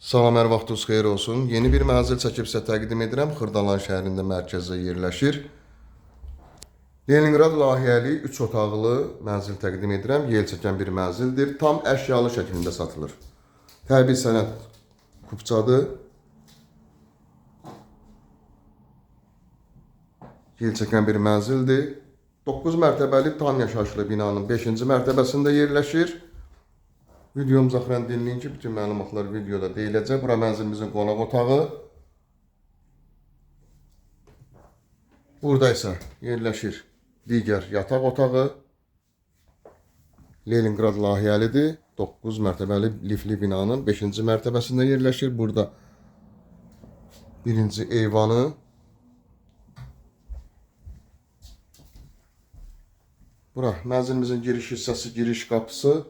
Salam, hər vaxtınız xeyir olsun. Yeni bir mənzil çəkib sizə təqdim edirəm. Xırdalan şəhərində mərkəzdə yerləşir. Leningrad layihəli 3 otaqlı mənzil təqdim edirəm. Yel çəkən bir mənzildir. Tam əşyalı şəklində satılır. Təbii sənəd kupçadır. Yel çəkən bir mənzildir. 9 mərtəbəli tam yaşayışlı binanın 5-ci mərtəbəsində yerləşir. Videomuzu axıran dinləyin ki, bütün məlumatlar videoda deyiləcək. Bura mənzilimizin qonaq otağı. Burada isə yerləşir digər yataq otağı. Leningrad layihəlidir. 9 mərtəbəli lifli binanın 5-ci mərtəbəsində yerləşir. Burada birinci eyvanı. Bura mənzilimizin giriş hissəsi, giriş qapısı.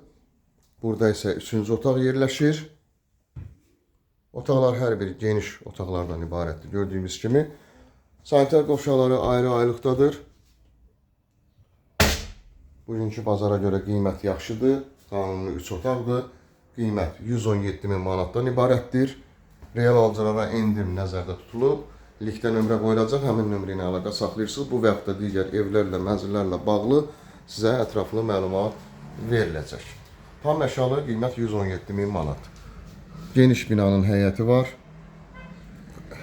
Burada isə üçüncü otaq yerləşir. Otaqlar hər biri geniş otaqlardan ibarətdir. Gördüyümüz kimi sanitar qovşaqları ayrı-ayrılıqdadır. Bugünkü bazara görə qiymət yaxşıdır. Qanuni 3 otaqdır. Qiymət 117 min manatdan ibarətdir. Real alıcılara endirim nəzərdə tutulub. Linkdə nömrə qoyulacaq. Həmin nömrə ilə əlaqə saxlayırsınız. Bu və yaxud da digər evlərlə, mənzillərlə bağlı sizə ətraflı məlumat veriləcək. Tam əşyalı qiymət 117 min manat. Geniş binanın həyəti var.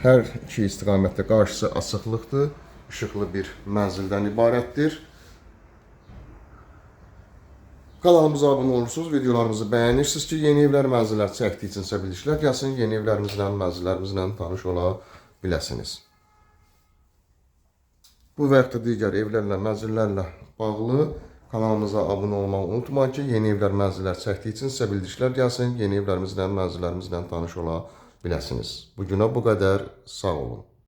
Hər iki istiqamətdə qarşısı açıqlıqdır. İşıqlı bir mənzildən ibarətdir. Kanalımıza abunə olursunuz, videolarımızı bəyənirsiniz ki, yeni evlər, mənzillər çəkdiyi üçün sizə bildirişlər gəlsin, yeni evlərimizlə, mənzillərimizlə tanış ola biləsiniz. Bu və yaxud da digər evlərlə, mənzillərlə bağlı kanalımıza abunə olmağı unutmayın ki, yeni evlər, mənzillər çəkdiyi üçün sizə bildirişlər gəlsin, yeni evlərimizlə, mənzillərimizlə tanış ola biləsiniz. Bugünə bu qədər, sağ olun.